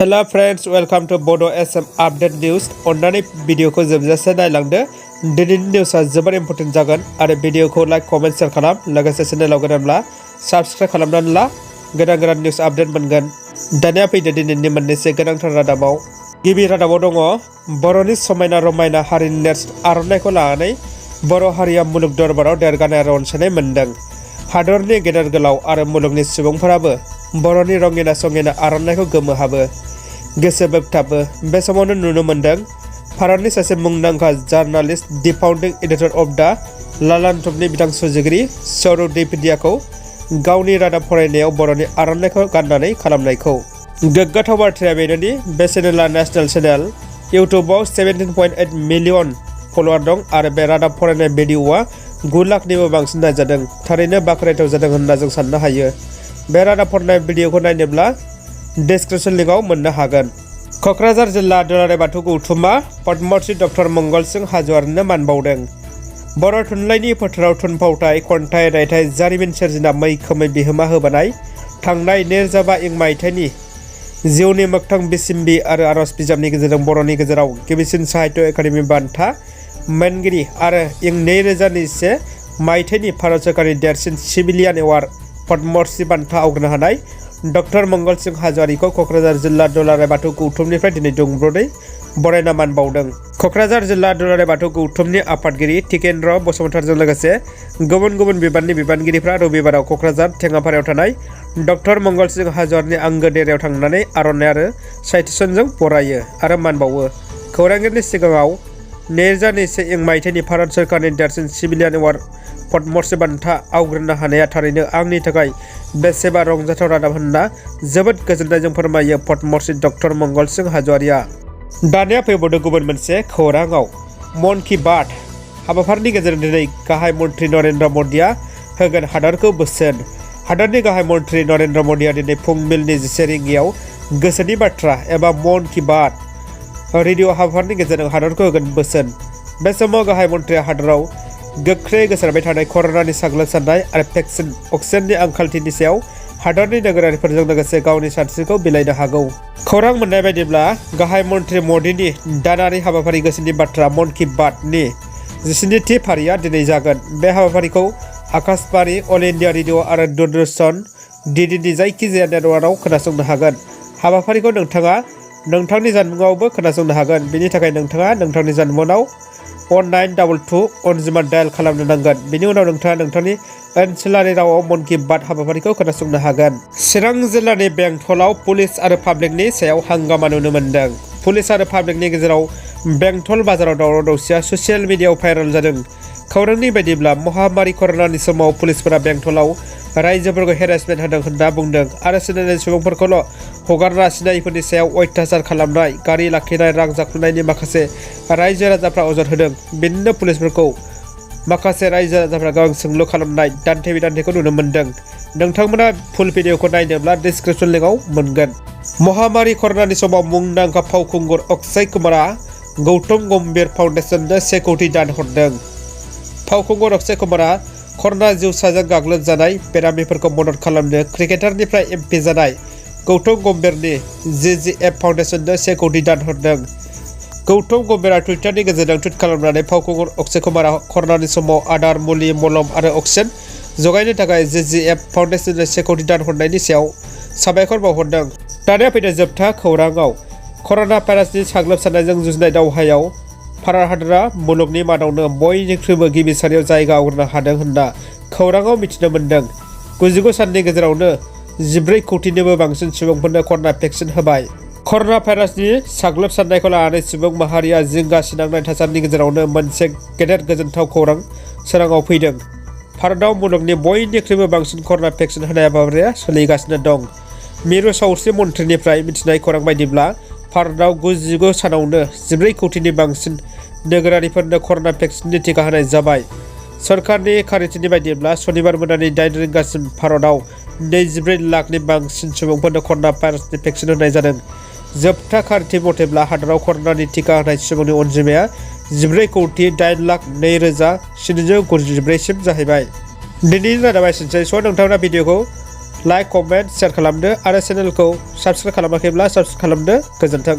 Hello friends, welcome to Bodo SM Update News. अन्नानै भिडिअखौ जोबजासे नायलांदो। दिनैनि निउसआ जोबोर इम्पर्टेन्ट जागोन आरो भिडिअखौ लाइक कमेन्ट शेयार खालाम। लोगोसे चेनेलाव गोदानब्ला साबस्क्राइब खालामनानै ला गोदान निउस आपडेट मोनगोन। दानिया फैदो दिनैनि मोननैसो गोनांथार रादाबाव। गिबि रादाबाव दङ बर'नि समायना रमायना हारिनि नेरसोन आर'नाइखौ लानानै बर' हारिया मुलुग दरबाराव देरगानाय आरो अनसायनाय मोनदों। हादरनि गेदेर गोलाव आरो मुलुगनि सुबुंफोराबो बर'नि रंगिना संगिना आर'नाइखौ गोमोहाबो गोसो बोगथाबो। बे समावनो नुनो मोनदों भारतनि सासे मुंदांखा journalist the founding editor of the लालान टपनि बिथां सुजुगिरि सौरभ दैफिदियाखौ गावनि रादाब फरायनायाव बर'नि आर'नाइखौ गाननानै खालामनायखौ। गोग्गाथाव बाथ्राया बेनोदि बे चेनेला नेशनेल चेनेल इउटुबाव 17.8 मिलियन फलोवार दं आरो बे रादाब फरायनाय भिडिअआ 9 लाखनिबो बांसिन नायजादों। थारैनो बाखनायथाव जादों होनना जों साननो हायो। बे रादाब फरायनाय भिडिअखौ नायनोब्ला डिस्क्रिप्शन लिंकआव मोननो हागोन। क'क्राझार जिल्ला दुलाराय बाथौ गौथुमा पद्मश्री डक्टर मंगल सिंह हाज'वारिनो मान बावदों। बर' थुनलाइनि फोथाराव थुनफावथाय, खन्थाइ, रायथाइ, जारिमिन सोरजिना मैखोमै बिहोमा होबोनाय थांनाय 2005 मायथाइनि जिउनि मोगथां बिसिम्बि आरो आरज बिजाबनि गेजेरजों बर'नि गेजेराव गिबिसिन साहित्य एकाडेमि बान्था मोनगिरि आरो 2021 मायथाइनि भारत सोरखारनि देरसिन सिभिलियान एवार्ड पद्मश्री बान्था आवग्रिनो हानाय डक्टर मंगल सिंह हाज'वारिखौ क'क्राझार जिल्ला दुलाराय बाथौ गौथुमनिफ्राय दिनै दुंब्रुदै बरायना मान बावदों। क'क्राझार जिल्ला दुलाराय बाथौ गौथुमनि आफादगिरि टिकेन्द्र बसुमतारीजों लोगोसे गुबुन गुबुन बिबाननि बिबानगिरिफ्रा रबिबाराव क'क्राझार टेङापारायाव थानाय डक्टर मंगल सिंह हाज'वारिनि आंगो देरायाव थांनानै आर'नाइ आरो साइटेसनजों बरायो आरो मान बावो। खौरांगिरिनि सिगाङाव 2021 मायथाइनि भारत सोरखारनि देरसिन सिभिलियान एवार्ड पद्मश्री बान्था आवग्रिनो हानाया थारैनो आंनि थाखाय बेसेबा रंजाथाव रादाब होनना जोबोद गोजोननायजों फोरमायो पद्मश्री डक्टर मंगल सिंह हाज'वारिया। दानिया फैबावदों गुबुन मोनसे खौराङाव मन की बात हाबाफारिनि गेजेरजों दिनै गाहाय मन्त्रि नरेन्द्र मदिया होगोन हादरखौ बोसोन। हादरनि गाहाय मन्त्रि नरेन्द्र मदिया दिनै फुंबिलिनि 10 रिंगायाव गोसोनि बाथ्रा एबा मन की बात रेडिअ हाबाफारिनि गेजेरजों हादरखौ होगोन बोसोन। बे समाव गाहाय मन्थ्रिया हादराव गोख्रै गोसारबाय थानाय कर'नानि साग्लोबसारनाय आरो भेक्सिन अक्सिजेननि आंखालथिनि सायाव हादरनि नोगोरारिफोरजों लोगोसे गावनि सानस्रिखौ बिलाइनो हागौ। खौरां मोननाय बायदिब्ला गाहाय मन्थ्रि मदिनि दानारि हाबाफारि गोसोनि बाथ्रा मन की बातनि 19थि फारिया दिनै जागोन। बे हाबाफारिखौ आकाशबाणी, अल इन्डिया रेडिअ आरो दूरदर्शन DDनि जायखिजाया नेटवार्कआव खोनासंनो हागोन। हाबाफारिखौ नोंथाङा नोंथांनि जानबुंआवबो खोनासंनो हागोन। बेनि थाखाय नोंथाङा नोंथांनि जानबुंआव 1922 अनजिमा डायल खालामनो नांगोन। बेनि उनाव नोंथाङा नोंथांनि ओनसोलारि रावाव मन की बात हाबाफारिखौ खोनासंनो हागोन। चिरां जिल्लानि बेंटलाव पुलिस आरो पाब्लिकनि सायाव हांगामा नुनो मोन्दों। पुलिस आरो पाब्लिकनि गेजेराव बेंटल बाजाराव दावराव दावसिया ससियेल मिडियायाव भाइरेल जादों। खौरांनि बायदिब्ला महामारी कर'नानि समाव पुलिसफोरा बेंटलाव रायजोफोरखौ हेरेसमेन्ट होदों होनना बुंदों आरो सिनायनाय सुबुंफोरखौल' हगारना सिनायिफोरनि सायाव अयथासार खालामनाय, गारि लाखिनाय, रां जाख्ल'नायनि माखासे रायजो राजाफ्रा अजद होदों। बिदिनो पुलिसफोरखौ माखासे रायजो राजाफ्रा गाव सोंलु खालामनाय दान्थे बिदान्थेखौ नुनो मोन्दों। नोंथांमोना फुल भिडिअखौ नायनोब्ला डिस्क्रिप्शन लिंकआव मोनगोन। महामारी कर'नानि समाव मुंदांखा फावखुंगुर अक्षय कुमारआ गौतम गम्भीर फाउन्डेसननो 1 कौटि दान हरदों। फावखुंगुर अक्षय कुमारआ कर'ना जिउसाजों गाग्लोबजानाय बेरामिफोरखौ मदद खालामनो क्रिकेटारनिफ्राय MP जानाय गौतम गम्भीरनि GGF फाउन्डेसननो 1 कौटि दान हरदों। गौतम गम्भीरआ टुइटारनि गेजेरजों टुइट खालामनानै फावखुंगुर अक्षय कुमारआ कर'नानि समाव आदार, मुलि, मलम आरो अक्सिजेन जगायनो थाखाय GGF फाउन्डेसननो 1 कौटि दान हरनायनि सायाव साबायखर बावहरदों। दानिया फैदों जोबथा खौराङाव कर'ना भाइरासनि साग्लोबसारनायजों जुजिनाय दावहायाव भारत हादरा मुलुगनि मादावनो बयनिख्रुइबो गिबि सारियाव जायगा आवग्रिनो हादों होनना खौराङाव मिथिनो मोन्दों। 99 साननि गेजेरावनो 14 कौटिनिबो बांसिन सुबुंफोरनो कर'ना भेक्सिन होबाय। कर'ना भाइरासनि साग्लोबसारनायखौ लानानै सुबुं माहारिया जिंगा सिनांनाय थासारिनि गेजेरावनो मोनसे गेदेर गोजोनथाव खौरां सोराङाव फैदों। भारतआव मुलुगनि बयनिख्रुइबो बांसिन कर'ना भेक्सिन होनाय हाबाफारिया सोलिगासिनो दं। मिरु सावस्रि मन्थ्रिनिफ्राय मिथिनाय खौरां बायदिब्ला भारतआव 99 सानावनो 14 कौटिनि बांसिन नोगोरारिफोरनो कर'ना भेक्सिननि टिका होनाय जाबाय। सरकारनि खारिथिनि बायदिब्ला सनिबार मोनानि 8 रिंगासिम भारतआव 24 लाखनि बांसिन सुबुंफोरनो कर'ना भाइरासनि भेक्सिन होनाय जादों। जोबथा खारिथि मथेब्ला हादराव कर'नानि टिका होनाय सुबुंनि अनजिमाया 14,08,02,794 सिम जाहैबाय। दिनैनि रादाबा एसेनोसै। नोंथांमोना भिडिअखौ लाइक कमेन्ट शेयार खालामदो आरो चेनेलखौ साबस्क्राइब खालामाखैब्ला साबस्क्राइब खालामदो। गोजोन्थों।